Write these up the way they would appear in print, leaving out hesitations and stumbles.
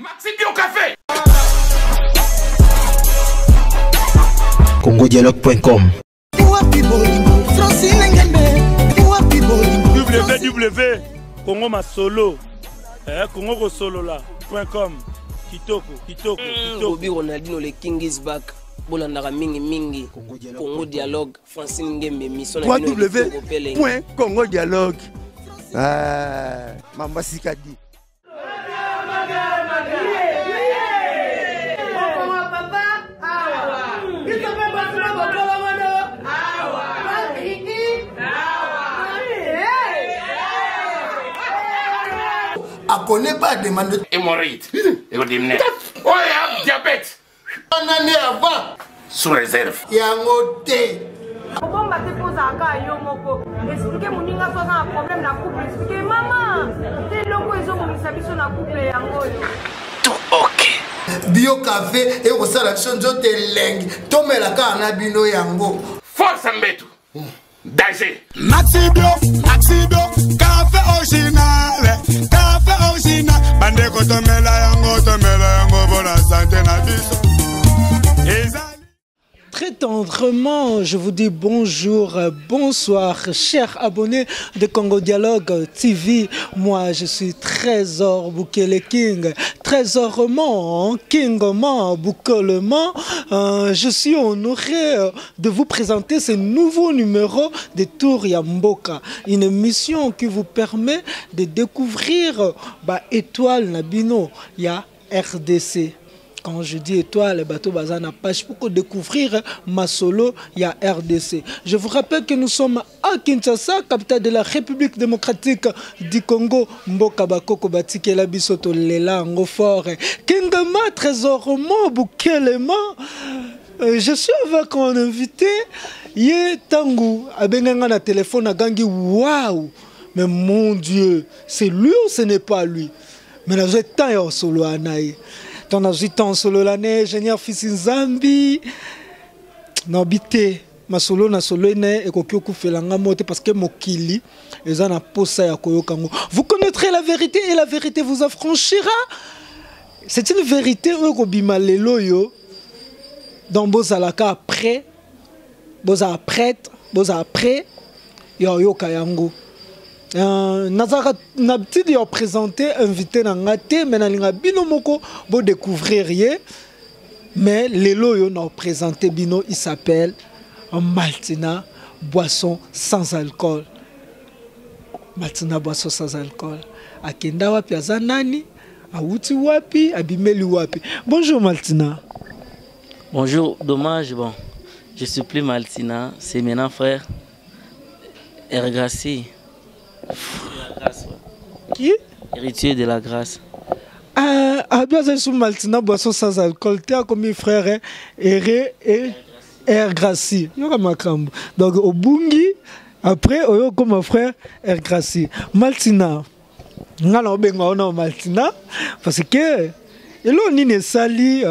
Maxi Bio Café. congodialogue.com www congo masolo eh, congo kosolola com kitoko kitoko kitoko Bobby Ronaldinho le king is back bolandaka mingi mingi Congo dialogue Francine Ngembe émission na bino ya kitoko pe elengi. www.congo dialogue mamba sikadi akone pas demande Hémorroïde. Écoutez, Oh, diabète. wana nde avant Sous réserve. Yango te. Kobomba te mpo ozalaka kaka yo moko. Explike moninga so aza na problème na couple, explike mama te eloko ezobomisa biso na couple yango oyo. Tout ok. Bio cafe ekosala biso nzoto elengi, tomela kaka na bino yango. Force Mbetu. Danger. Maxi Bio, Maxi Bio, café original, café original. Bandeko tomela yango, tomela yango bona santé na biso. Ezali Très tendrement, je vous dis bonjour, bonsoir, chers abonnés de Congo Dialogue TV. Moi, je suis Trésor Bukele King. Trésorement, Kingement, Bukelement. Je suis honoré de vous présenter ce nouveau numéro de Tour ya Mboka. Une émission qui vous permet de découvrir étoile na bino ya RDC. Quand je dis étoile, bateau bazana page pour découvrir masolo ya RDC. Je vous rappelle que nous sommes à Kinshasa, capitale de la République démocratique du Congo. Mboka bakoko batikela biso to lela ngo fort. Kingama trésorement bukelema. Je suis avec un invité. Ye tangu abenganga na téléphone agangi waouh. Mais mon Dieu, c'est lui ou ce n'est pas lui? Mais nous avons temps ya solo anaye. Ton azwi temps solo l'année, ingénieur fils Nzambi. Nobité masolo na solo ne ekoki okufela nga mote parce que mokili eza na posa ya koyoka ngo. Vous connaîtrez la vérité et la vérité vous affranchira. C'est une vérité oyo kobima lelo yo. Dans bozalaka après, bozala prête, bozala prêt ya yoka yango. Nazalaka na habitude ya présenter invité na nga te, mais nalinga bino moko bo découvrir ye. Mais lelo yo na présenter bino, il s'appelle Maltina boisson sans alcool. Maltina boisson sans alcool. Akenda wapi, aza nani? Awuti wapi, abimeli wapi? Bonjour Maltina. Bonjour, dommage, bon, je suis plus Maltina, c'est maintenant frère Ergracie. Qui? Héritier de la grâce. Ah, ah, bien, c'est sous Maltina, boisson sans alcool. T'es comme frère, hein, Eré et Ergracie. Yoka makambo. Donc, au Bungi, après, oyo comme frère Ergracie. Maltina. Nga na obenga ona Maltina parce que elo nini esali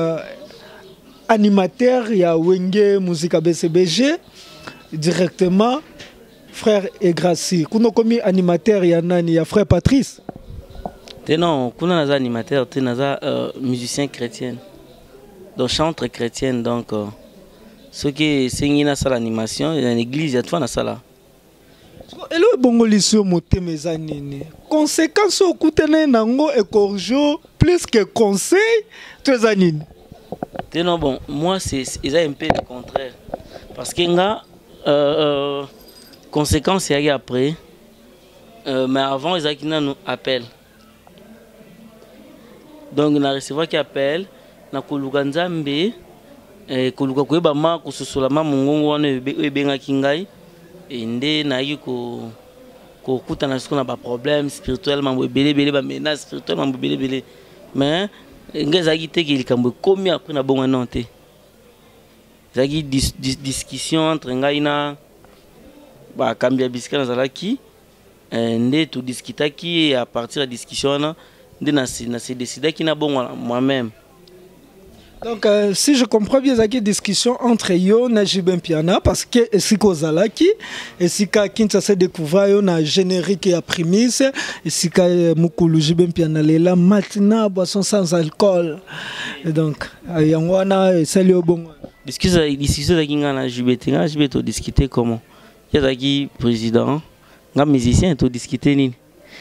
animateur ya Wenge Musica BCBG directement frère Ergracie. Kuno komi animateur ya nani ya frère Patrice? Te non, kuna naza animateur, te naza musicien chrétien. Donc chantre chrétien, donc ce qui est sengi na sala animation dans l'église ya toi na sala. Elo ebongoli so motema eza nini? Conséquence okutana nango ekorjo plus que conseil to eza nini? Te non, bon, moi c'est eza un peu le contraire. Parce que nga conséquence yaki après, mais avant ezalaki nanu appel. Donc na recevoir qui appel na koluka Nzambe, koluka koyeba ma kososola ma mongongo wana oyo ebengaki ngai. E nde nayaki kokutana sikoyo na ba problème spirituel, mambo ebele ebele, ba menace spirituelle, mambo ebele ebele. Mais ngai ezalaki te ke likambo ekomi après na bongo non te. Ezalaki discussion entre ngai na bakambi ya bisika nazalaki, nde todiskutaki à partir ya discussion wana nde na se décidaki na bongo moi-même. Donc, si je comprends bien, il y a une discussion entre yo na JB Mpiana parce que esika ozalaki, esika Kinshasa découvrir yo na générique ya prémisse, esika mukulu JB Mpiana lela matina boisson sans alcool. Et donc, yango wana esali yo bongo. Discussion ezalaki nga na JB te, nga na JB todiscute comment? Ye azalaki président, nga musicien, todiscute nini?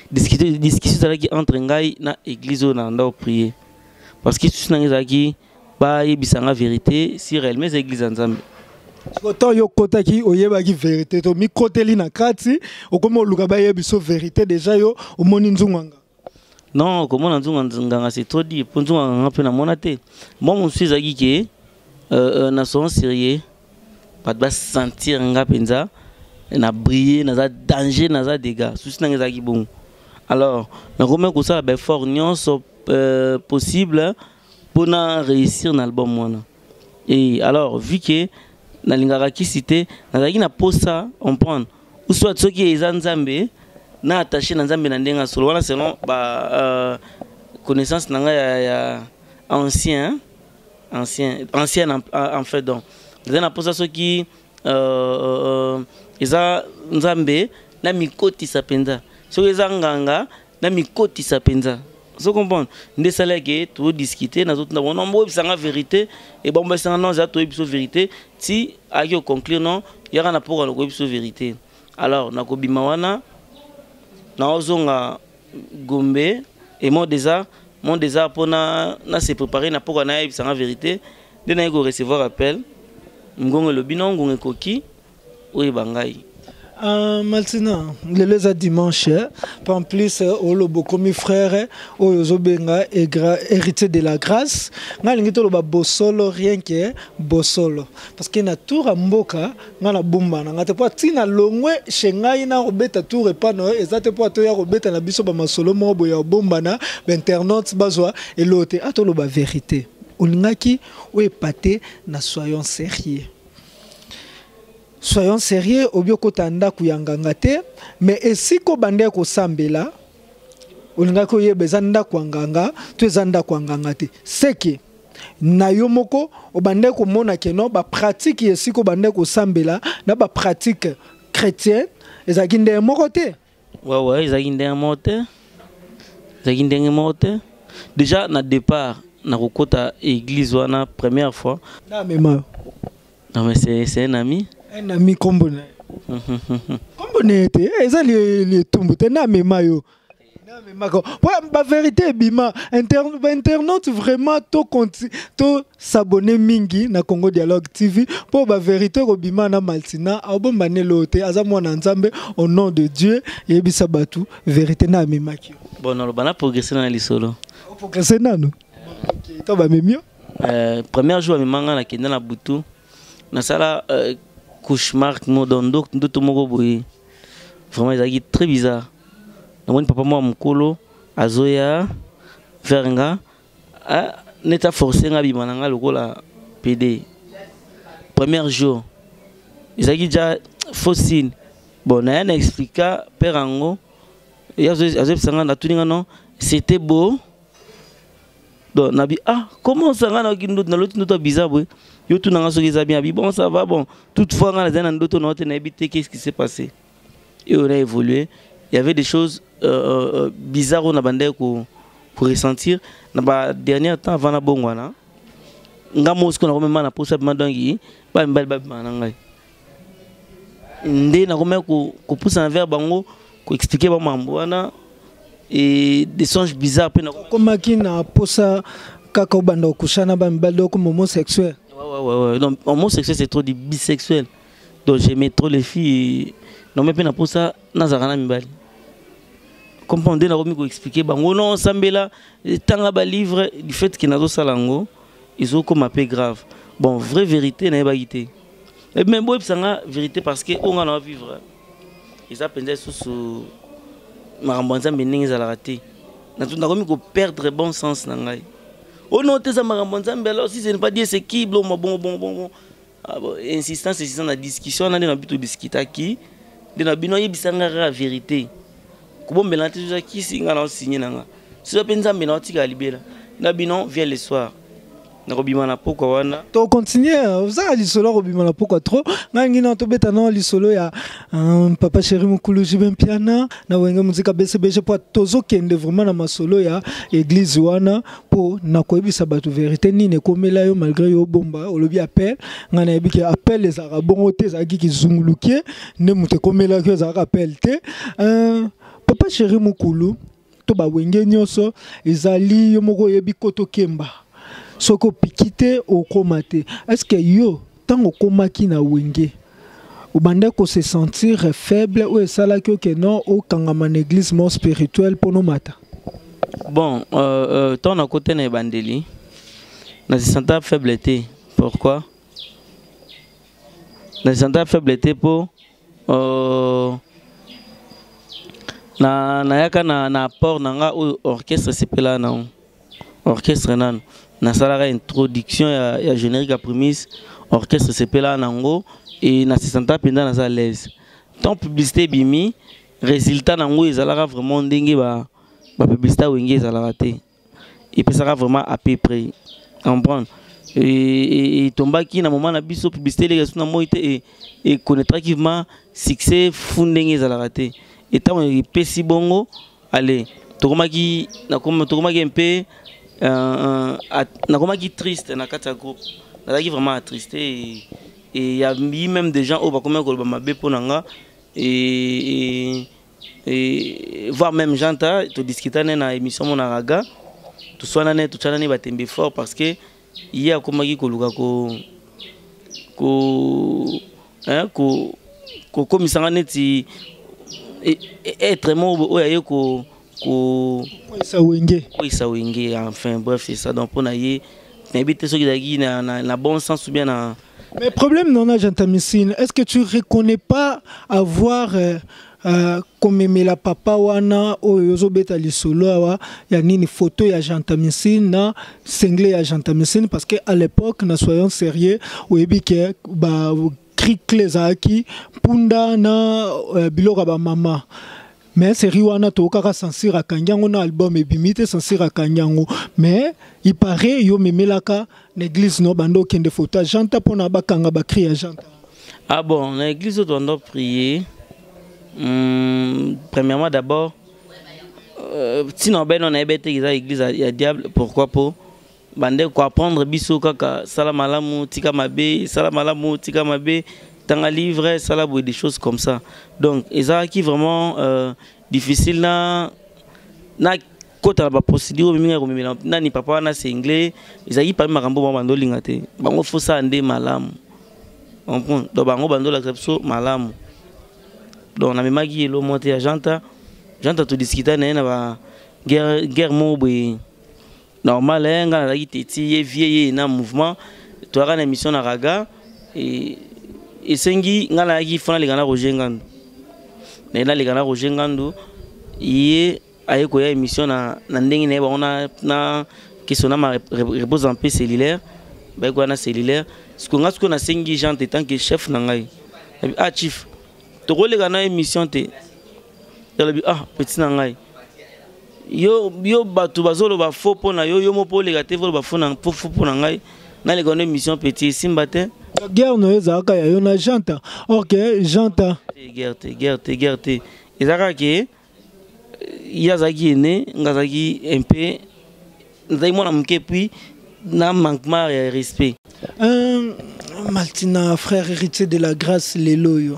Discussion ezalaki entre ngai na église oyo na ndako prier. Parce que souci na ngai ezalaki bayebisa nga vérité si réellement eza église ya Nzambe. Autant yo kotaki oyebaki vérité to mikoteli na kati okomi oluka bayebiso vérité déjà yo omoni nzungwanga. Non, komona nzungwanga c'est trop dit. Po nzungwanga mpe namona te. Moi mon souci ezalaki ke na son sérieux bato basentir nga mpenza na briller, naza danger, naza dégâts. Souci na ngai ezalaki bongo. Alors nakomi kosala ba effort nyonso possible pour na réussir na album wana. Et alors vu que nalingaka kisi te, nazalaki na posa comprendre ou soit soki eza Nzambe na attaché na Nzambe na ndenge ya solo wana selon ba connaissance na ngai ya ancien, ancien, ancien en, en fait. Donc naza na posa soki eza Nzambe na mikotisa mpenza, soki eza nganga na mikotisa mpenza. Ozo comprendre? Nde esalaki todiscute, nazotunda bango non, boyebisanga vérité e bango bayebisanga non, eza toyebi biso vérité ti ayaki koconclure non, yaka na mpoka nakoyebi biso vérité. Alors nakobima wana naozonga Gombe et mon désert, mon désert mpo na se préparer na mpoka nayebisanga vérité. Nde naye korecevoir appel, ngongo elobi non, ngongo ekoki oyeba ngai. Maltina, lelo eza dimanche, eh? En plus oloba okomi frère oyo ozobenga héritier de la grâce. Ngai alingi toloba bosolo, rien que bosolo, parce que na tour ya mboka ngai nabombana ngai te mpo atina longwe chez ngai na kobeta tour epa na yo eza te mpo atoya kobeta na biso bamasolo moko boye ya kobombana bainternaute bazwa eloo te. Atoloba vérité, olingaki oyo epate na soyons sérieux. Soyons sérieux, obi okota ndako ya nganga te, mais esika obandaki kosambela olingaki oyeba eza ndako ya nganga to eza ndako ya nganga te. Seke na yo moko obandaki komona ke non, bapratique ya esika obandaki kosambela na bapratique chrétienne ezalaki ndenge moko te. Ouais, ezalaki ndenge moko te, ezalaki ndenge moko te. Déjà na départ na kokota église wana première fois. Na mema. Non mais c'est un ami. Un ami kombo na ye. Kombo na ye te, eza litumbu te, na mema yo. Na mema ko. Po ba vérité ebima, ba internaute vraiment to conti, to s'abonner mingi na Congo Dialogue TV po ba vérité ko bima na Maltina, abomba ne lo te, aza mwana Nzambe au nom de Dieu, yebisa batu vérité na memaki. Bon, non, bana progresser na lisolo. Progresser nanu. Okay, to ba memio. Premier jour amemanga nakenda na butu, nasala cauchemar mo donc ndoto moko boye vraiment ezalaki très bizarre. Namoni papa mwa mokolo azoya vers nga, neti aforce nga abima na nga lokola PD. Premier jour ezalaki déjà faux signe. Bon, naya na explika père yango, ye azoyebisa nga, natuni nga non, c'était beau. Donc nabi ah comment ça nga nayoki ndoto, naloti ndoto ya bizarre boye, yo tuna nga soki eza bien. Abi bon, ça va. Bon, toutefois nga nazali na ndoto na yo te, nayebi te qu'est-ce qui s'est passé. Et on a évolué, il y avait des choses bizarres oyo na bandaki ko ressentir na ba dernier temps avant na bongwana. Nga moko sikoyo nakomema na posa bima, donc ba mibali babima na ngai nde nakomaki kopusana vers bango, koexpliquer bamambo wana et des songes bizarres mpe. Okomaki na posa kaka obanda kokusha na bamibali, donc homosexuel? Ouais. Donc homosexuel, c'est trop dit, bisexuel. Donc j'aimais trop les filles, non mais mpe na posa nazalaka na mibali. Comprendre nde nakomi koexpliquer bango non, osambela, tanga balivre, du fait ke nazosala yango ezokoma mpe grave. Bon, vraie vérité nayebaki te, mais boyebisa nga vérité parce que oyo nga na vivre eza mpenza lisusu makambo ya Nzambe ndenge ezalaka te. Nakomi koperdre bon sens na ngai. Oyo no te, eza makambo ya Nzambe. Alors si ce n'est pas Dieu, c'est qui? Biloko bongo bongo bongo. Ah bon, insistance, insistance na discussion wana nde na biso todiskutaki, nde na bino ayebisa nga kaka vérité, kobombela te. Soza kisi nga na osigne na nga, soza mpe Nzambe na otikala libela na bino. Viens le soir. Nakobima na pokwa wana. Tocontinue ozaka lisolo ya kobima na pokwa trop. Ngai ngi na tobeta na lisolo ya papa chéri mokulu JB Mpiana na Wenge Muzika BCBG, mpo tozokende vraiment na masolo ya église wana, mpo nakoyebisa bato vérité nini ekomela yo malgré yo obomba. Olobi appel, ngai nayebi ke appel ezalaka bongo te, ezalaki kizungulukie nde moto ekomelaki yo, ezalaka appel te. Papa chéri mokulu to bawenge nyonso ezali yo moko oyebi koto kemba, soki opiki te okóma te. Est ce que yo ntango okomaki na Wenge, obandaki kose sentir faible oyo esalaki oke non, okangama na église mort spirituelle mpo nomata? Bon, ntango nakota na ebandeli, nase senta faible te. Pourquoi nase senta faible te? Mpo na nayaka na apport na nga oyo orchestre esepelaka nango. Orchestre nano nasalaka introduction ya générique ya prémisse, orchestre esepelaka nango e na se senta mpenza naza à l'aise. Tant publicité ebimi, résultat nango ezalaka vraiment ndenge ba bapublicité ya Wenge ezalaka te, epesaka vraiment à peu près comprendre. Etombaki na moment na biso, publicité eleka so na moi te, econnaîtraki vraiment succès fu ndenge ezalaka te. Etango epesi bongo, ale tokomaki mpe nakomaki triste na kati ya groupe, nazalaki vraiment attristé et y a eu même des gens oyo bakomaki koloba mabe mpo na nga et voire même Janta. Todiscuta ne na émission mo na raga, toswana ne, totyana ne batembe fort, parce que ye akomaki koluka ko ko hein, ko kokomisanga neti être moko oyo aye ko ko Kweyisa Wenge. Kweyisa Wenge, enfin bref, c'est ça. Donc mpona ye, nayebi te soki ezalaki na bon sens ou bien na Mais problème non, Jantamisine, est-ce que tu reconnais pas avoir komemela papa wana oyo ozobeta lisolo awa ya nini, photo ya Jantamisine na singlet ya Jantamisine? Parce que à l'époque, na soyons sérieux, oyebi ke ba cri clé ezalaki mpunda na biloko ya bamama. Mais série wana tokaka censure, akangi yango na album ebimi te, censure akangi yango. Mais il paraît yo memelaka na église no bando okende photo ya Janta mpona bakanga bacri ya Janta. Ah bon, na église oyo tondo prier, premièrement d'abord, ntina obeno nayebi ete eza église ya diable. Pourquoi? Po bande koapprendre biso kaka sala malamu, tika mabe, sala malamu, tika mabe, tanga livre, sala boye, des choses comme ça. Donc ezalaki vraiment difficile na kota na baprocédure oyo mingi komemela nani papa wana singlet. Ezalaki parmi makambo bango bando olinga te. Bango fosala nde malamu, comprendre? Donc bango bando olakisa biso malamu. Donc namemaki elo moko te ya Janta. Janta todiscuta na ye na ba guerre moko boye normal. Ngai nazalaki teti, ye vie ye na mouvement. Toyaka na émission na raga, esengi ngai nayaki fo naleka na Roger Ngandu, naye naleka na Roger Ngandu. Ye aye koya émission na ndenge na ye bango na question na ma repose en paix cellulaire, baye koya na cellulaire. Sikoyo ngai sikoyo nasengi Jean en tant que chef na ngai: "Ah chief, tokoleka na émission te?" Alobi: "Ah petit na ngai, yo bato bazoloba fo mpo na yo, yo mo mpo oleka te, foloba fo mpo na ngai, naleka na émission, petit, esimba te." Guerre no ezalaka ya yo na Janta? Ok, Janta. Guerre te, guerre te, guerre te. Eza kaka ke ye azalaki ene, nga azalaki un peu, nazalaki mwana moke, puis na manquement ya respect. Maltina, frère héritier de la grâce, lelo oyo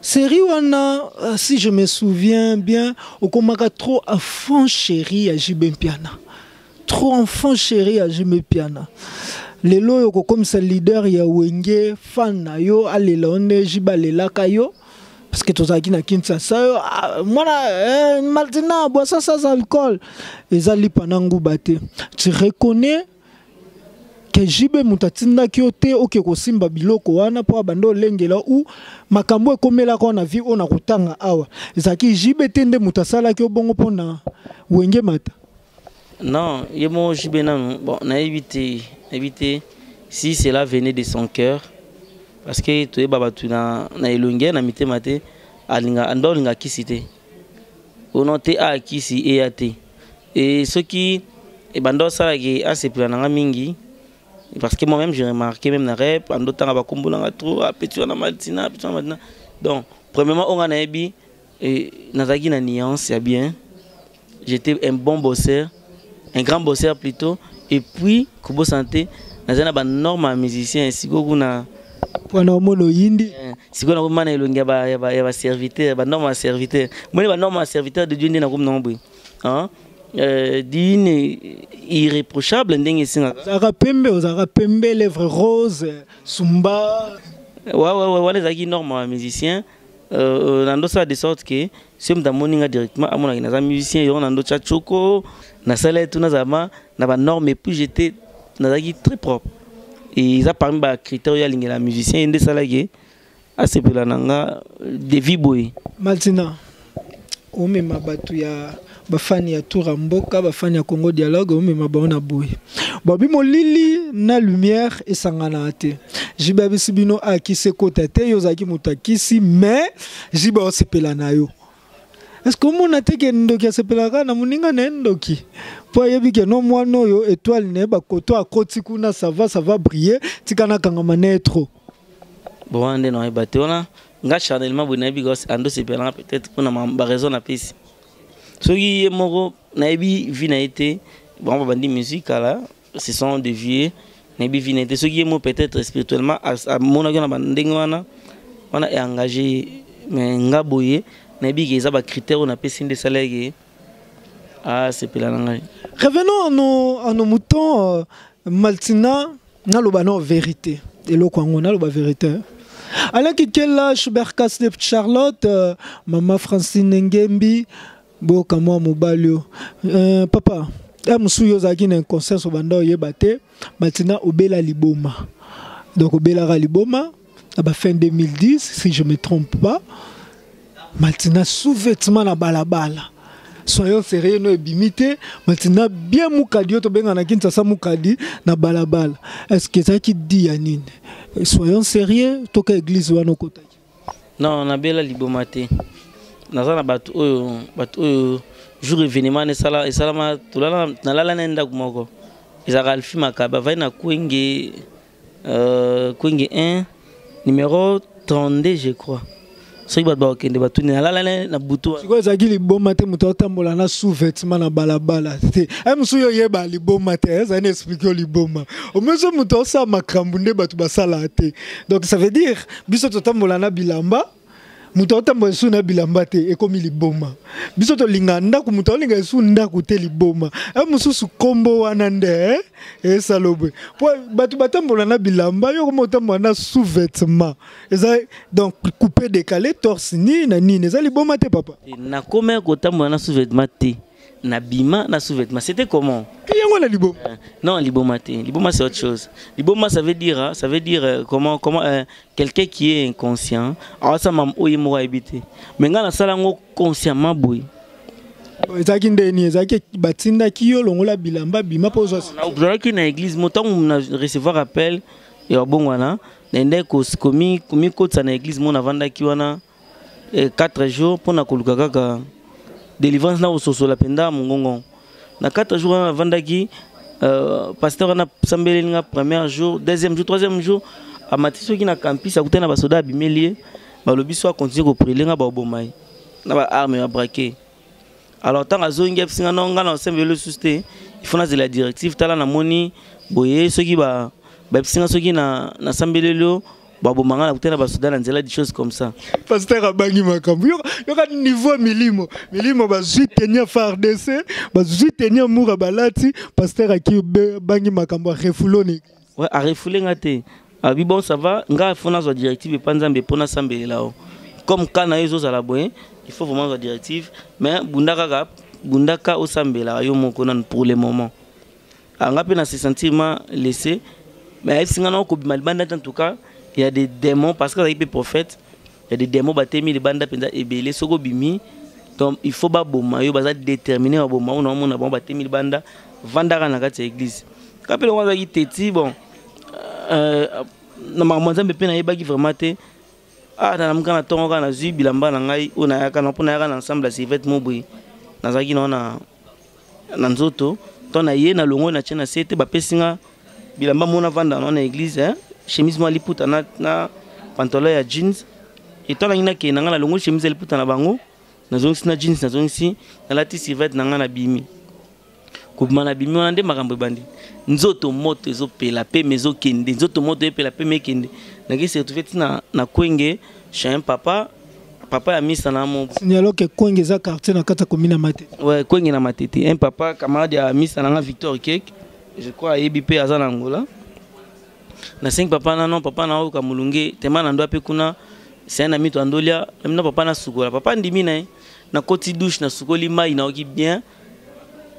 série wana, si je me souviens bien, okomaka trop enfant chéri ya JB Mpiana, trop enfant chéri ya JB Mpiana. Lelo oyo kokomisa leader ya Wenge fan na yo, alela yo nde JB alelaka yo, parce que tozalaki na Kinshasa yo, ah, mwana Maltina, boisson sans alcool eza lipa na nguba te. Tu reconnais ke JB moto atindaki yo te oke kosimba biloko wana mpo abanda olengela u makambo ekomelaka na vie oyo na kotanga awa? Ezalaki JB te nde moto asalaki yo bongo mpona Wenge mata? Non, ye mo JB nanu, bon, nayebi te, nayebi te si cela venait de son cœur, parce que toyeba bato na elongi, na mitema te. Alinga ando olinga kisi te, ono te akisi eya te. E soki ebanda osalaki asepela na nga mingi. Parce que moi-même, j'ai remarqué, même na rep, ando tanga bakombo nanga trop, ah, petit wana Maltina, petit wana Maltina. Donc, premièrement, on a nayebi, et nazalaki na nuance ya bien. J'étais un bon bosseur, un grand bosseur plutôt. Et puis, kobosana te, nazali na banorme ya musicien, sikoyo kuna wana omona oyindi. Sikoyo nakoma na elongi ya baserviteur, banorme ya serviteur. Moni banorme ya serviteur de Dieu nde nakomi nango boye. Hein? Digne, irréprochable ndenge esengaka. Ozalaka pembe, ozalaka pembe, lèvre rose, sumba. Ouais, wana ezalaki norme ya musicien. Nando sala de sorte que soki moto amoni nga directement, amonaki naza musicien. Yango nando tya choko, nasala etu, nazala na banorme. Et puis j'étais, nazalaki très propre, et eza parmi bacritère oyo alingela musicien. Ye nde esalaki asepela na nga devi boye. Maltina, omema bato ya bafani ya Tour ya Mboka, bafani ya Congo Dialogue, omema bango na boye. Babi molili na lumière esanganaka te. Jibe abisi bino akisi ekota te. Yo ozalaki moto akisi, mais jibe aosepela na yo. Est ce que omona te ke ndoki asepelaka na moninga na ye ndoki, mpo ayebi ke no mwana oyo, étoile na ye, bakoto akoti kuna, ça va, ça va briller, tika nakangama na ye trop? Bon, wana nde nayeba te. Wana nga charnellement boye nayebi ando sepelanga peut-être mpona baraison napesi. Soki ye moko nayebi vie na ye te, bango babandi musique kala, ce sont des vieux, nayebi vie na ye te. Soki ye moko peut-être spirituellement amonaki na bandenge wana, wana engagé ye. Mais nga boye nayebi ke eza bacritère oyo napesi nde esalaki asepela na ngai. Revenons à nos moutons. Maltina, naloba no vérité, eloko yango naloba vérité. Alain Kikela, Schubert de Charlotte, Mama Francine Ngembi, boyoka mwa mobali oyo. Papa ya mosusu, yo ozalaki na inconscience, obanda oyeba te. Maltina obela liboma, donc obelaka liboma na bafin 2010, si je me trompe pas. Maltina sous-vêtement na balabala, soyons sérieux, no ebimi te. Maltina bien mukadi, oyo tobengana na Kinshasa mukadi, na balabala, est ce que ezalaki di ya nini? Soyons sérieux, toka église wana okotaki? Non, nabela liboma te. Naza na bato oyo, bato oyo jour événement esala esalama, tolala, nalala na ndako moko, ezalaka Alfi Makabe, avai na Kwenge, Kwenge 1 numéro 32, je crois. Soki bato bakokende batuni, nalala na butu. Sikoyo ezalaki liboma te? Moto atambola na sous-vêtement na balabala te. Ai mosusu oyo oyeba liboma te, ezali na explique yo liboma omeso. Moto osala makambo nde bato basalaka te. Donc ça veut dire biso totambola na bilamba, moto aotambola esu na bilamba te, ekomi liboma. Biso tolinga ndako, moto aolinga esu ndako te, liboma. E mosusu nkombo wana nde esala boye, po bato batambola na bilamba, yo koma otambola na sous-vêtement, eza donc coupé décalé, torse nini na nini, eza liboma te, papa? Nakomi kotambola na sous-vêtement te, nabima na sous-vêtement, c'était comment? Yango na liboma. Non, liboma te. Liboma, c'est autre chose. Liboma, ça veut dire, hein, ça veut dire comment quelqu'un qui est inconscient awasama oyo moko ayebi te. Mais ngai nasala yango consciemment boye. Ezalaki ndeni? Ezalaki batindaki yo longola bilamba, bima mpo ozwa? Ozalaki na église mo, ntango na recevoir appel ya babongwana, nende komikotisa na église mo, navandaki wana 4 jours mpona koluka kaka délivrance na kososola mpenza mongongo. Na 4 jours wana navandaki, pasteur wana asambeleli nga premier jour, deuxième jour, troisième jour, amati soki na campus, akutani na basoda, abimeli ye, balobi so akontinue koprier nga, baboma ye na baarme ya braquet. Alors ntango azongi, ayebisi nga: "No, nga na osembeli lisusu te, il faut nazela directive. Tala, namoni boye, soki bayebisi nga, soki nasambeleli yo, baboma nga, nakutani na basoda na nzela", des choses comme ça. Pasteur abangi makambo. Yoka niveau milimo, milimo bazwi tenue FARDC, bazwi tenue mura balati, pasteur aki bangi makambo, arefuloni. Ouais, arefule nga te. Abi: "Bon, ça va, nga fo nazwa directive epa Nzambe mpo nasambelela o. Comme ka na yo ezozala boye, il faut vraiment nazwa directive, mais bunda kaka, bundaka, osambelaka yo moko nanu pour le moment." Nga mpe na se sentir ma laissé, mais ayebisi nga na okobima libanda te. En tout cas, il y a des démons, parce que azalaki mpe prophète, il y a des démons batemi libanda mpenza ebele. Soki obimi, donc il faut baboma yo, baza déterminé baboma oyo. Naomona bango batemi libanda, vandaka na kati ya église. Ka mpe longo azalaki teti. Bon, na makambo ya Nzambe mpe nayebaki vraiment te. Ah, nalamuka na ntongo kaka, nazwi bilamba na ngai oyo nayaka na mpo nayaka na ensemble ya survêt mo boye, nazalaki nao na nzoto. To na ye na longo, na tie na se te, bapesi nga. Bilamba mona vanda na na église hein. Chemise mwa liputa na na pantalon ya jeans. Et ntango nakende na ngai nalongoli chemise ya liputa na bango, nazongisi na jeans, nazongisi, nalati survêt na ngai, nabimi. Kobima na bimi wana nde makambo ebandi. Nzoto moto ezopela, pema ezokende, nzoto moto epela, pema ekende. Nake se retrouve ntina na Kwenge chez un papa, papa ya misa na mo. Signalo ke Kwenge eza quartier na kati ya commune ya Matete. Ouais, Kwenge na Matete. Un papa camarade ya misa na nga, Victor Kek, je crois ayebi mpe, aza na Angola. Nasengi papa na non, papa na oyoka molunge tema na ndo mpe kuna, c'est un ami to andolia na papa nasukola. Papa ndimi na ye, nakoti douche, nasukoli mai, nayoki bien.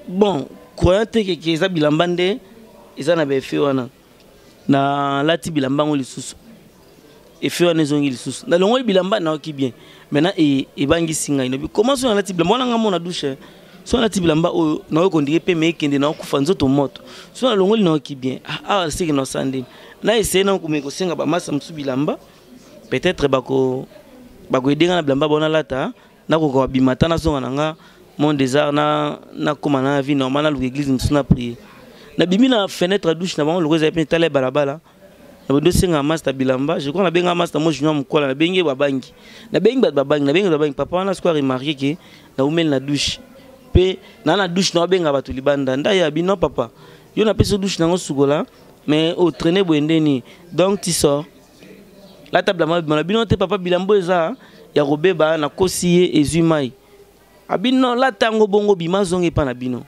Bon, croyant te ke eza bilamba nde eza na baeffet wana, nalati bilamba yango lisusu, effet wana ezongi lisusu. Nalongoli bilamba, nayoki bien. Maintenant ebangisi ngai, nabi comment so nalati bilamba wana, nga mona douche, so nalati bilamba oyo nayoki kondire mpe me ekende, naokufa, nzoto moto. So nalongoli, nayoki bien. Awa seke naosala ndeni? Na essaye na komeka kosenga bamasa mosusu bilamba, peut-être bako bakoaider nga na bilamba bao nalata, nakoka babima ata nazonga na nga mon désert, na nakóma na vie normale, naluka église mosusu na prier. Nabimi na fenêtre ya douche na bango, loko ezali mpe etala ya balabala, nabandi osenga master bilamba. Je crois nabenga master mo junior mokwala, nabengi ye, babangi, nabengi bato, babangi, nabengi bato, babangi. Papa wana sikoyo aremarquer ke naumeli na douche mpe naa na douche, naobenga bato libanda. Ndai ya bino, papa, yo napesi yo douche nango, sukola, mais otraîne boye ndeni? Donc tu sors, lata bilamba, bima na bino te. Papa, bilamba eza ya kobeba, nakosi ye, ezwi mai. Abino, lata yango bongo, bima, zonga epa na bino.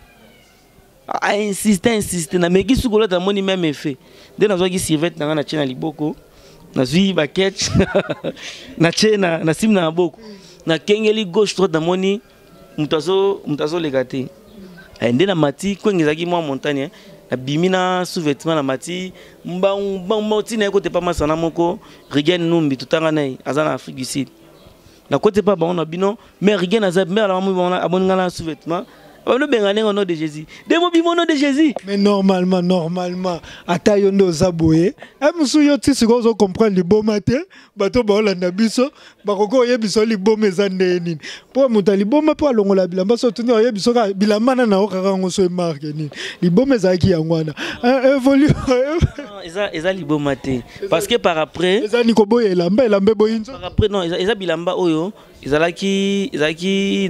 Ainsiste, insiste, nameki suki kolata, namoni même effet. Nde nazwaki survêt na ngai, natie na liboko, nazwi baketch, natie na nsima na maboko, nakengeli gauche, droite, namoni moto azoleka te. Nde na mati Kwenge, ezalaki mwa montagne, nabimi na sous-vêtement, na mati mbangu mbangu ntina ye kote pa masana moko, Rigen Numbi, totanga na ye, aza na Afrique du Sud. Nakote pa bango na bino, mais Rigen aza mais ala amoni nga na sous-vêtement, banobenga ndenge au nom de Jésus, de mobima au nom de Jésus. Mais normalement ata yo nde oza boye, mosusu yo ti sikoyo ozocomprendre liboma te. Bato baolanda biso bakoki oyebisa liboma eza ndenge nini, mpo moto ya liboma mpo alongola bilamba, so otuni oyebi kaka bilamba na nao kaka yango, so emarke nini. Liboma ezalaki yango wana évolu. Eza liboma te, parce que par après eza ni koboya elamba, elamba eboyi nzo. Par après, non, eza bilamba oyo ezalaki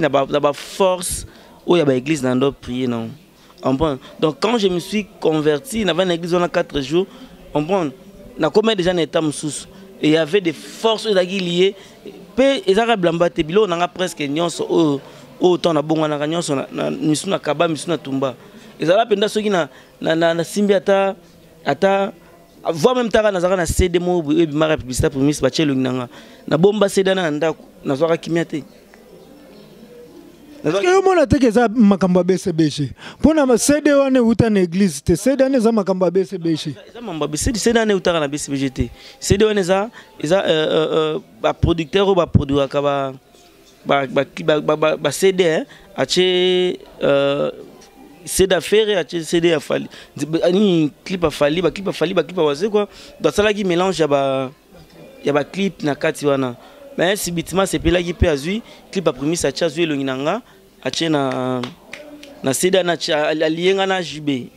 na baforce oyo ya baéglise na ndo prier, non, comprendre? Donc quand je me suis converti, navandi na église wana 4 jours, comprendre, nakomai déjà na état mosusu et il y avait des forces oyo ezalaki lié mpe ezalaka bilamba te. Biloko na nga presque nyonso oyo ntango nabongwanaka nyonso, misu na kaba, misu na tumba, ezala mpenza soki nasimbi ata voire même taka nazalaka na CD moko boye oyo ebimaka publicité Primus, batie elongi na nga, nabomba CD wana na ndako, nazwaka kimia te. Parce que yo mona te ke eza makambo ya BCBG, mpona CD wana euta na église te, CD wana eza makambo ya BCBG. Eza mambo ya CD, CD wana eutaka na BCBG te. CD wana eza baproducteur oyo baproduiraka ba CD, atie CD affaire, atie CD ya Fally, nini, clip ya Fally, baclip ya Fally, baclip ya Wazekwa. Basalaki mélange ya baclip na kati wana, mais subitement asepelaki mpe azwi clip ya Primus, atie, azwi elongi na nga, atie na CD wana, alie nga na JB,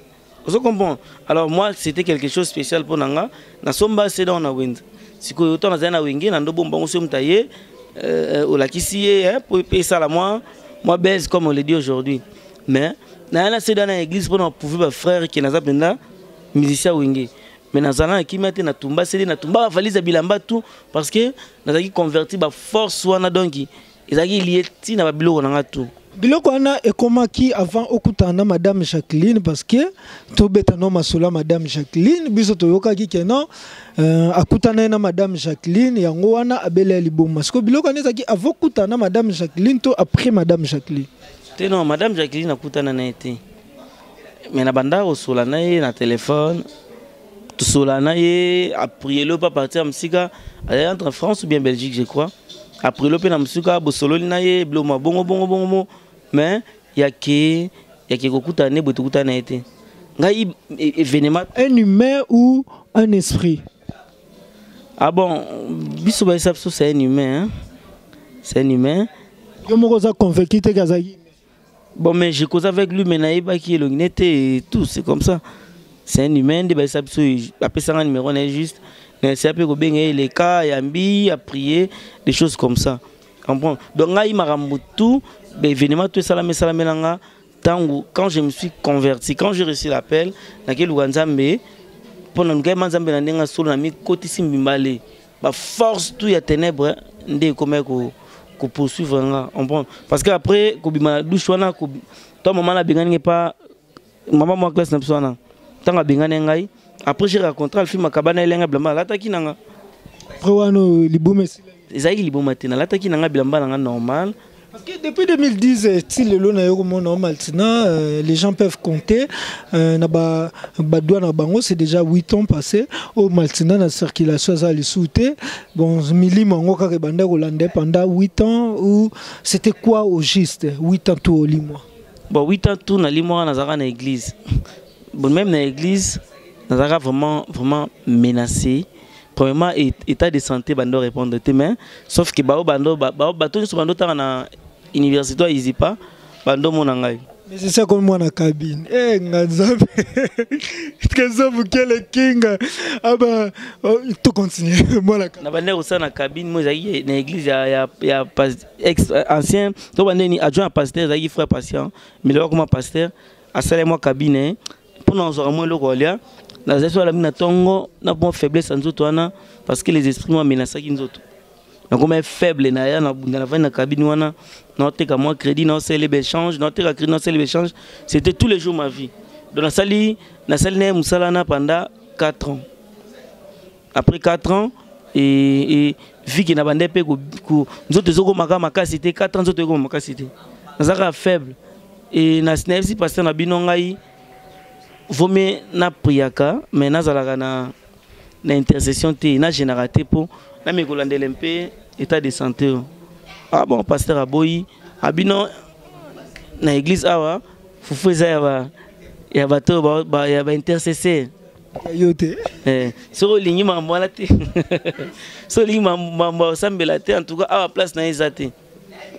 ozo comprendre? Alors moi, c'était quelque chose spécial mpo na nga. Nasomba CD wana na wenze. Sikoyo ntango nazali na wenge, na ndo bombango, soki moto aye, olakisi ye po mpe esala mwa buzz, comme on le dit aujourd'hui. Mais naya na CD na église mpona prouver bafrère ke naza mpenza musicien wenge, mais nazala na kimia te. Natumba CD, natumba bavalise ya bilamba, tout, parce que nazalaki converti, baforce wana donc ezalaki lié ntina babiloko na nga tout. Biloko wana ekomaki avant okutana na madame Jacqueline? Parce que tobeta no masolo ya madame Jacqueline, biso toyokaki ke non, akutana ye na madame Jacqueline, yango wana abele ya liboma. Sikoyo biloko wana ezalaki avant okutana na madame Jacqueline to après madame Jacqueline? Te, non, madame Jacqueline akutana na ye te, mais na banda kosola na ye na telefone, tosola na ye, aprielo mpe apartir ya mosika, azali entre France ou bien Belgique, je crois. Aprielo mpe na mosika, bosololi na ye biloko ma bongo bongo bongo mo, mais yake kokutana ne boye, tokutana na ye te. Ngai événement. Un humain ou un esprit? Ah bon, biso bayesa biso c'est un humain, hein? C'est un humain. Yo moko oza convaincu te kazalaki? Bon, mais je cause avec lui, mais nayebaki elongi nete et tout, c'est comme ça. C'est un humain nde bayesa biso, apesanga numéro na ye juste na esaya mpe kobenga ye, eleka yambi aprier, des choses comme ça, comprendre. Donc ngai makambo tout, baévénement tout esalami, esalamela nga ntango quand je me suis converti, quand j'ai reçu l'appel, nakeluka Nzambe mpo na luka yeba Nzambe na ndenge solo, na mikotisi mbimbale, baforce tout ya ténèbre nde ekomaki kopoursuivre nga, comprendre. Parce que après kobima na douche wana, to mama nabengani nge pa mama mwa classe na biso wana, ntango abengani ngai, après j'ai rencontré Alfi Makaba na elenga bilamba alataki na nga. Après wana, liboma esila? Ezalaki liboma te, nalataki na nga bilamba na nga normal. Parce que depuis 2010, ti lelo na yo komona Maltina, les gens peuvent compter na ba ba doigt na bango, c'est déjà 8 ans passés au Maltina na circulation za lisusu te. Bon, milimo yango kaka ebanda kolanda pendant 8 ans ou c'était quoi au juste, 8 ans tout olimwa? Bon, 8 ans tout nalimwaka, nazalaka na église. Bon, même na église nazalaka vraiment vraiment menacé. Premièrement, état de santé bando répondre te, mais sauf que bao bando bao bato nyonso bando tanga na université ya Izipa bando mona ngai. Mais c'est ça, comme moi na cabine. Eh, nga Nzambe. Trésor Bukele King. Ah ben, oh, tout continue. Moi la Na bande kosala na cabine mo ezalaki na église ya ex ancien to bande ni adjoint ya pasteur, ezalaki frère Patient, mais lelo akoma pasteur. Asali mwa cabine mpona ozwaka mwa eloko alia. Nazali so alami na ntongo na mwa faiblesse ya nzoto wana, parce que les esprits mwa menasaki nzoto, nakoma faible. Na ya nabunda, navandi na cabine wana, naoteka mwa crédit, naosala baéchange, naoteka crédit, naosala baéchange. C'était tous les jours ma vie. Donc nasali na ye mosala wana pendant 4 ans. Après 4 ans et vu que na bande mpe nzoto ezokomaka makasi te, 4 ans nzoto ekoma makasi te, nazalaka faible. E nayebisi pasteur na bino, ngai vomie napriaka, mais nazalaka na intercession te, nagénaka te, mpo nameki kolandela mpe état de santé oyo. Ah bon, pasteur aboyi, abino na église awa fufu eza ya bato oyo ya baintercesseur. Yo te. Eh, soki olingi mambo wana te, soki olingi mambo ya osambela te, en tout cas awa place na ye eza te.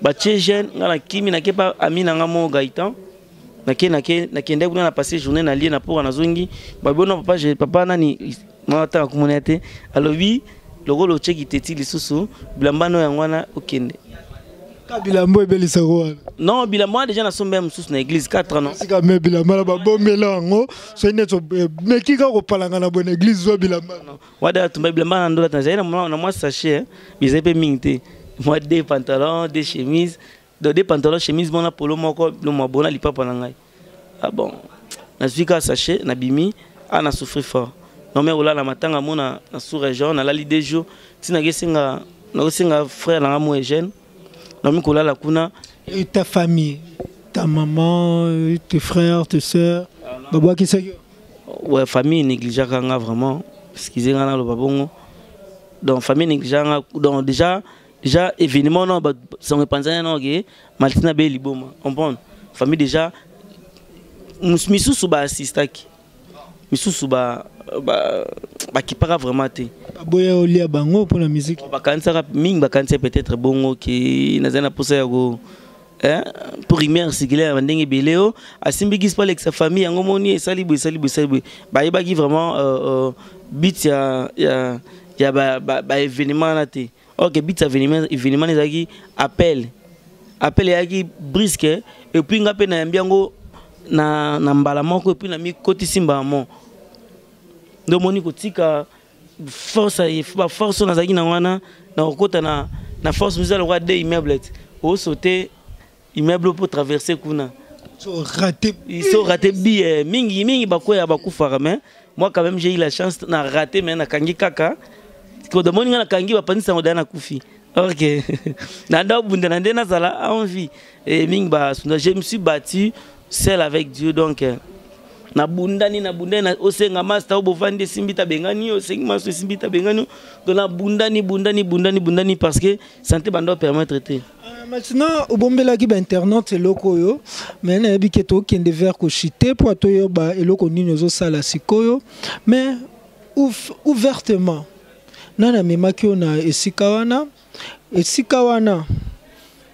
Batie jeune, nga nakimi, nake pa ami na nga moko Gaitan. Nake nakende kuna, na passé journée na lie na pora, nazongi, babona papa, papa nani mwana tanga komona te, alobi lokola otieki teti lisusu bilamba no yango wana, okende. Ka bilamba ebelisaka wana? Non, bilamba wana déjà nasomba ya mosusu na église 4 ans. Sika me bilamba na babombela yango, soki neti meki kaka kopalanga na bonne église, zwa bilamba. Wada atumba bilamba na ndola, nazali na mwa sachet bizali mpe mingi te, mwa deux pantalons, deux chemises, donc deux pantalons, chemise mona, polo moko, biloko bona, lipapa na ngai. Ah bon, nazwi kaka sachet, nabimi. A na souffrir fort, non, mais olala matanga mo na sous région, nalali 2 jours, ntina nakesenga, nakosenga frère na nga mo Eugène, nakomi kolala kuna. Et ta famille, ta maman, tes frères, tes sœurs, babwakisaki? Ouais, famille négligeaka nga vraiment, excusez nga naloba bongo. Donc famille négligeaka nga. Donc déjà événement no sango epanzani na oke Maltina be liboma, comprendre. Famille déjà misusu baassistaki, misusu bakipaka vraiment te. Baboya olia bango mpona musique? Bakanisaka mingi, bakanisa peut-être bongo ke nazali na mposa ya ko pour primaire circulaire ya ndenge ebele oyo asimbiki mpo alekisa famille yango, moni esali boye, esali boye, esali boye. Bayebaki vraiment but ya baévénement wana te. Ok, but ya événement ezalaki appel. Appel eyaki brusque, et puis nga mpe nayambi yango na mbala moko, et puis namikotisi mbala moko. Nde omoni kotika force, baforce oyo nazalaki na wana, na kokota na force mosusu lokola deux immeuble te, osote immeuble mpo traverser kuna. So raté. So raté bi mingi mingi bakwea, bakufaka. Mais moi quand même j'ai eu la chance na raté, mais nakangi kaka. Kodomoni nga nakangi, bapanzisa yango daya, nakufi. Ok, na nda obunda na nde nazala en vie e mingi basunda. Je me suis battu seul avec Dieu. Donc nabundani, nabundani, osenga master oyo bovandi, esimbi ta bengani, osengi master, esimbi ta bengani. Donc nabundani, bundani, bundani, bundani, parce que santé bando permettre te. Maintenant obombelaki bainternet eloko oyo, mais nayebi ke tokende vers koshite mpo toyoba eloko nini ozosala sikoyo. Mais ouvertement, nani amemaki yo na esika wana, esika wana?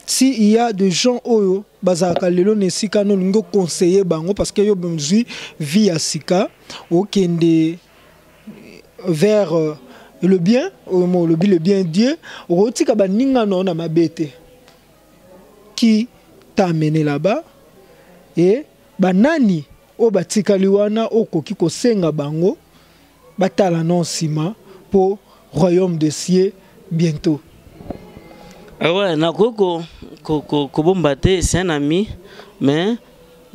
Si il y a des gens oyo bazalaka lelo na esika no olingi oconseille bango, parce que yo bozwi vie ya sika, okende vers le bien, oyo mo olobi le bien Dieu, okotika baninga na yo na mabe te. Qui t'a amené là-bas et banani oyo batikali wana okoki kosenga bango batala no nsima mpo royaume de cieux bientôt? Ah ouais, nakoki kobomba te, c'est un ami, mais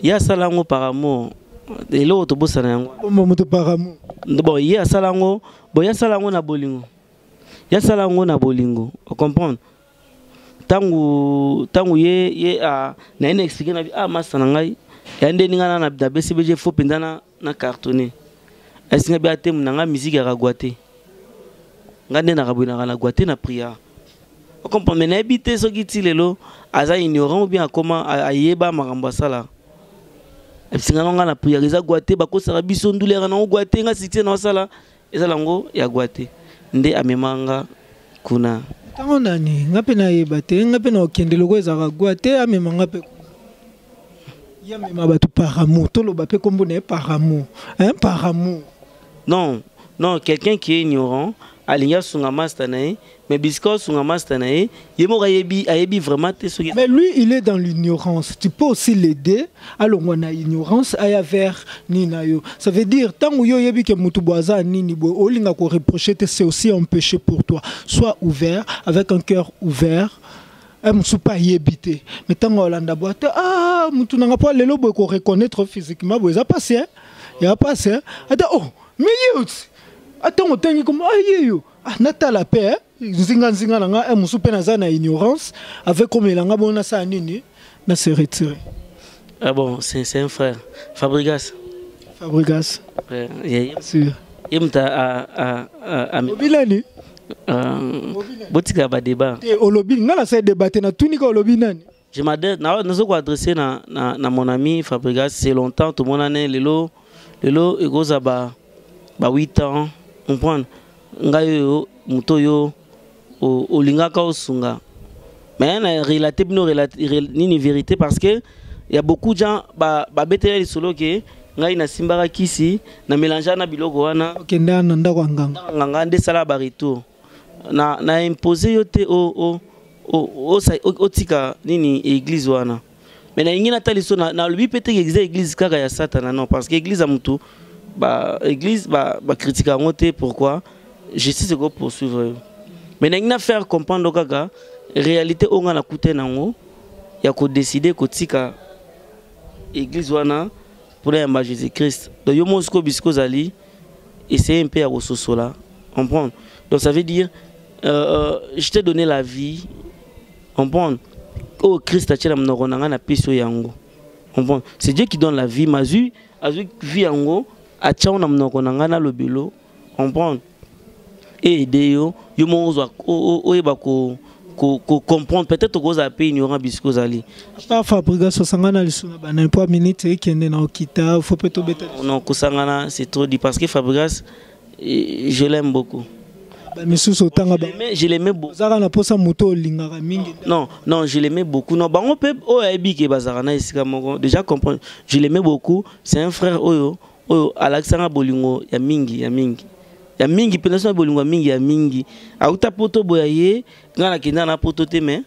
ye asala yango par amour. Eloko tobosana yango. Bomba moto par amour. Bon, ye asala yango, bon, ye asala yango na bolingo, ye asala yango na bolingo, ocomprendre? Ntango ye na ye na expliquer na bi, ah, masa na ngai ya nde ninga na BCBG, fo mpenza na cartonné. Esinga bi atemu na ngai musique ya kagwa te, ngai nde nakabwenaka na gwa te na prière, ocomprendre? Mais nayebi te soki ti lelo aza ignorant ou bien akoma ayeba makambo asala. Ebisinga na ngai na prière eza gwa te, bakosaka biso ndulera nango gwa te, nga succès na osala eza nango ya gwa te, nde amema nga kuna. Ntango nani nga mpe nayeba te, nga mpe na okende loko ezalaka gwa te, amema nga mpe, ye amema bato par amour. Toloba mpe nkombo na ye par amour, hein, par amour. Non, non, quelqu'un qui est ignorant alingi asunga master na ye, mais bisika osunga master na ye, ye moko ayebi vraiment te soki. Mais lui, il est dans l'ignorance. Tu peux aussi l'aider alongwa na ignorance, aya vers nini na yo. Ça veut dire ntango yo oyebi ke motu bo aza nini boye, olinga koreproche te, c'est aussi un péché pour toi. Sois ouvert, avec un cœur ouvert. Mosusu mpe ayebi te, mais ntango olanda bwa te, ah, motu nanga mpo lelo boye koreconnaître physiquement boye eza pasi, ya pasi, ata oh, mais ye oti atango otangi komo, ah, ye yo, ah, natala mpe nzinga nzinga na nga. Mosusu mpe naza na ignorance avec komelanga bongo, nasala nini na se retirer. Ah bon, c'est un frère, Fabrigas. Fabrigas. Ouais, sûr. Ye moto Olobi nani? Botika badébat. Te, olobi nga nasala débat te, natuni ka olobi nani. Je m'adresse, nazo koadresse na mon ami Fabrigas. C'est longtemps tomonane, lelo ekoza ba 8 ans, comprendre? Ngai oyo moto oyo olingaka osunga, mais na relate bino nini vérité, parce que y a beaucoup de gens babetela lisolo ke ngai nasimbaka kisi na mélange na biloko wana. Okende na ndako ya nganga. Nganga nde esala baretour na impose yo te otika nini église wana. Mais nalingi natali so nalobi mpe te eza église kaka ya Satana, non, parce que église ya motu ba église bacritique yango te. Pourquoi justice eko poursuivre yo? Mais nalingi na faire comprendre kaka réalité oyo nga nakute nango ya kodécider kotika église wana mpona yamba Jésus Christ. Donc yo moko sikoyo bisika ozali, essayer mpe ya kososola, comprendre? Donc ça veut dire je t'ai donné la vie, comprendre? Oyo Christ atie na monoko na ngai, napesi oyo yango, comprendre? C'est Dieu qui donne la vie. Mazwi azwi vie yango, atia ngo na monoko na ngai, nalobelo, comprendre? Aide yo, yo moko ozwa oyeba ko comprendre. Peut-être okozala mpe ignorant bisika ozali. Pa Fabrigas, osangana lisusu na bana mpo minute ekende na okita, fo mpe tobeta. Non, kosangana, c'est trop dit, parce que Fabrigas, je l'aime beaucoup. Bamisusu otanga. Je l'aimais beaucoup. Ozalaka na mposa moto olingaka mingi. Non, non, je l'aimais beaucoup. Non, bango mpe oyo ayebi ke bazalaka na esika moko déjà, comprendre? Je l'aimais beaucoup, c'est un frère oyo alakisanga bolingo ya mingi, ya mingi, ya mingi mpenza, so bolingo ya mingi, ya mingi. Auta poto boya ye, ngai nakenda na poto te, mais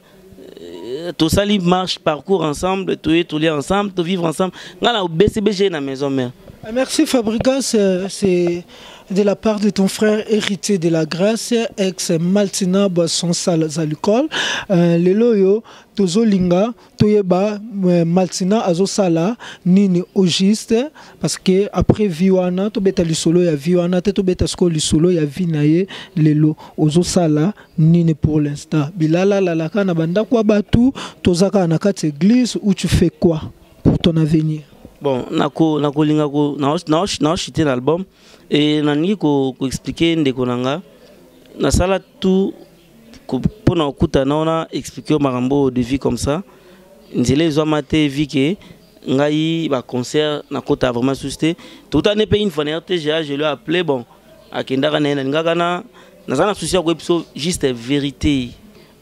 tosali marche, parcours ensemble, toye tolia ensemble, tovivre ensemble, ngai na BCBG na maison mère. Merci Fabrigas, c'est de la part de ton frère Héritier de la Grâce, ex Maltina Boisson sans alcool. Lelo yo tozolinga toyeba Maltina azosala nini au juste, parce que après vie wana tobeta lisolo ya vie wana te, tobeta sikoyo lisolo ya vie na ye lelo. Ozosala nini pour l'instant? Bilala lalaka na bandako ya bato, tozaka na kati église, ou tu fais quoi pour ton avenir? Bon, nakolinga ko naoshite na album e nalingi koexpliquer ndeko na nga. Nasala tout mpona kokutana wana, expliquer yo makambo de vie comme ça. Nzela ezwama te, vi ke ngai baconcert nakota vraiment susu te. Tokutani mpe une fois na RTGA, je lui ai appelé. Bon, akendaka na ye. Nalingaka na naza na souci ya koyebi biso juste vérité,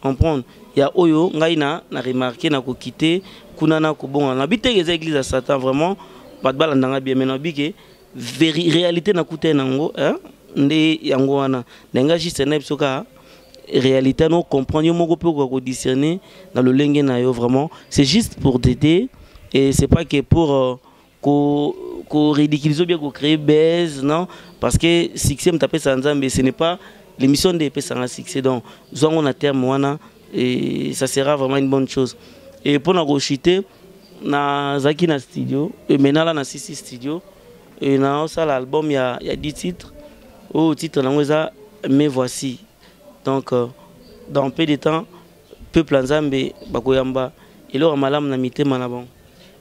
comprendre? ya oyo ngai na na remarquer na kokite kuna na kobonga na biteke eza église ya Satan vraiment bato balanda nga bien mais na bike réalité na kuta nango hein nde yango wana na nga juste na biso ka réalité no comprendre yo moko pe ko discerner na lolenge na yo vraiment c'est juste pour t'aider et c'est pas que pour euh, ko ko ridiculiser bien ko créer buzz non parce que succès mtapesa nzambe ce n'est pas l'émission nde epesanga succès donc zwango na terme wana et ça sera vraiment une bonne chose et mpona kochite nazalaki na studio et maintenant là na sisi studio et naosala album ya, ya 10 titres oyo titre nango eza mais voici donc euh, dans peu de temps peuple ya nzambe bakoyamba eloko ya malamu na mitema na bango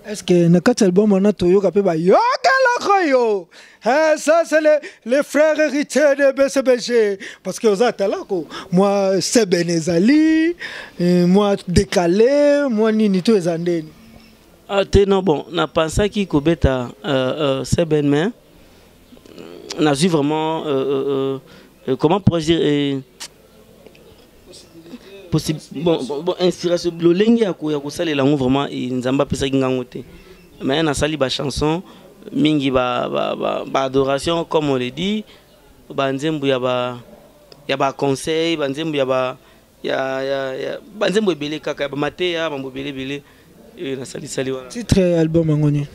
est ce que na kati ya album wana toyoka mpe bayokelaka yo eh, ça c'est le, le frère héritier de bcbg parce que oza atalako mwa seben ezali eh, mwa décalé mwa nini to eza ndeni ah, te non bon napensaki kobeta euh, euh, seben mais nazwi vraiment euh, euh, euh, comment pourrais-je dire euh, bon, bon, bon, inspiration lolenge ya kosalela yango vraiment nzambe apesaki ngango te mais nasali bachanson mingi baadoration ba, ba, ba comme on le dit banzembo ya ba ya baconseil banzembo ya ba ya, ya, ya banzembo ebele kaka ya bamateya bambo ebele ebele nasalisali wana titre album yango nini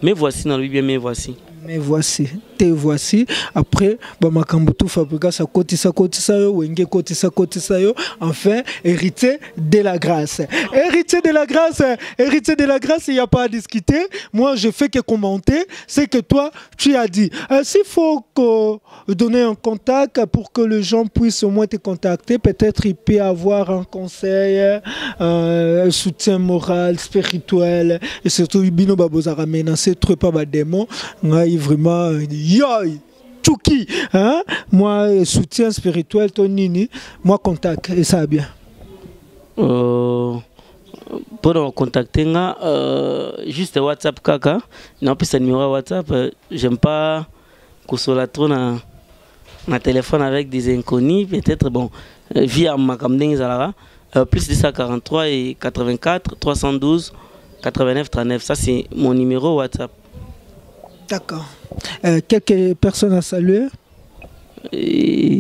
mais voici nalobi bien mais voici mais voici te voici après bamakambo tout fabrigas akotisa kotisa yo wenge kotisa kotisa yo enfin héritier de la grâce héritier de la grâce héritier de la grâce il n'y a pas à discuter moi je fais que commenter c'est que toi tu as dit euh, s'il faut que donner un contact pour que les gens puissent au moins te contacter peut-être il peut avoir un conseil euh, un soutien moral spirituel et surtout bino babozara menacer trop pas ba démon ngai vraiment yoy Tchouki, hein? Moi, soutien spirituel, to nini, moi, contact, et ça va bien. Euh, pour nous contacter, euh, juste WhatsApp, kaka. Non, plus numéro WhatsApp, euh, j'aime pas kosola trop na, na téléphone avec des inconnus, peut-être, bon, euh, via makambo ndenge ezalaka euh, plus 243 et 84 312 89 39. Ça, c'est mon numéro WhatsApp. D'accord. Euh, quelques personnes à saluer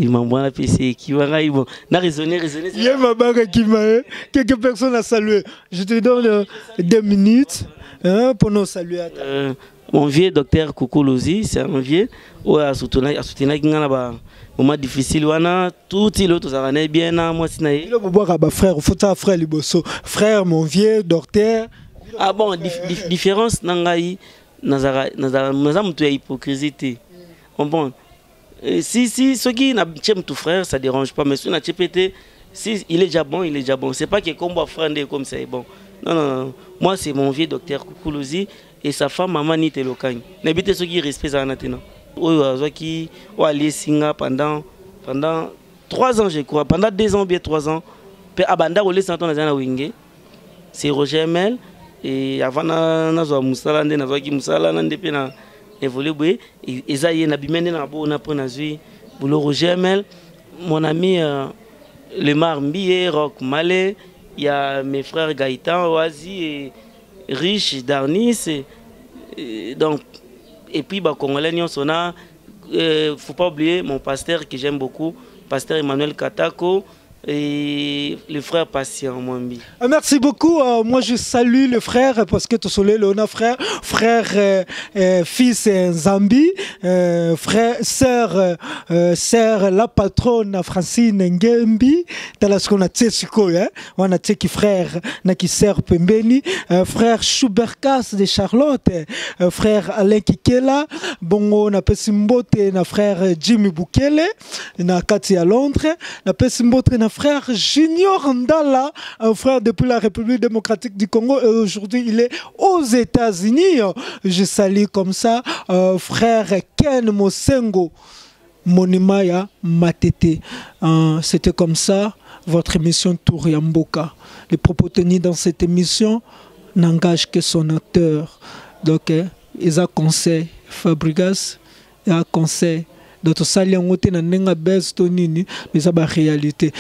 mambo wana pesi ekiwa ngai bon na raisonner raisonner ye mabanga ekima ye quelques personnes à saluer je te donne euh, deux minutes hein, pour nous saluer euh, mon vieux docteur Kukuluzi c'est un vieux oyo asoutenaki ngai na ba moment difficile wana tout ilo tozalaka na ye bien na mwasi na ye bino bobwaka ba frère fota frère liboso frère mon vieux docteur ah bon dif, dif, différence na ngai naza moto ya hypocrisie te comprendre si si soki na tie moto frère ça dérange pas mais soki na tie pe te si il est déjà bon il est déjà bon c'est pas que kombo frère nde comme ça est bon non non non moi c'est mon vieux docteur Kukuluzi et sa femme maman Nite Lokangi nayebi te soki respect ezala na te non oyo azwaki oyo aliesi nga pendant pendant 3 ans je crois pendant 2 ans ou bien 3 ans mpe abanda kolesa to nazali na wenge c'est Roger Mel et avant nazwa mosala nde nazwaki mosala na nde mpe na évolue boye eza ye nabimi nde na bona mpo nazwi boulot Roger Mel mon ami euh, Lemar Mbiye Rock Malé il y a mes frères Gaëtan Oazi et Rich Darnis et, et donc et puis bah congolais nyonso na euh, faut pas oublier mon pasteur que j'aime beaucoup pasteur Emmanuel Katako et le frère Patient Mwambi. Ah, merci beaucoup. Euh, moi, je salue le frère parce que Tosolé, le frère, frère, euh, euh, fils Zambi, euh, frère, sœur, euh, sœur, la patronne Francine Ngembi, tala ce qu'on a siko, hein, on a qui frère, na qui sœur Pembeni, frère Schuberkas de Charlotte, frère Alain Kikela, bongo na pesimbote na frère Jimmy Bukele, na kati à Londres, na pesimbote na frère Junior Ndala, un frère depuis la République démocratique du Congo et aujourd'hui il est aux États-Unis. Je salue comme ça euh, frère Ken Mosengo. Monimaya Matete. Euh, C'était comme ça votre émission Tour Yamboka. Les propos tenus dans cette émission n'engagent que son acteur. Donc, eh, ils ont conseil Fabregas, ils ont conseil. Donc, tosali yango te na ndenge buzz to nini mais eza baréalité.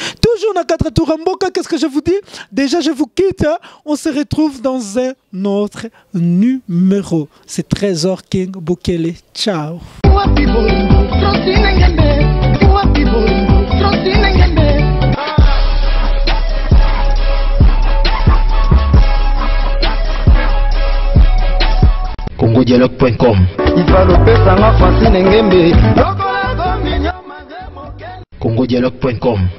Toujours dans 4 tours Mboka, qu'est-ce que je vous dis? Déjà, je vous quitte. Hein. On se retrouve dans un autre numéro. C'est Trésor King Bukele. Ciao. congodialogue.com congodialogue.com.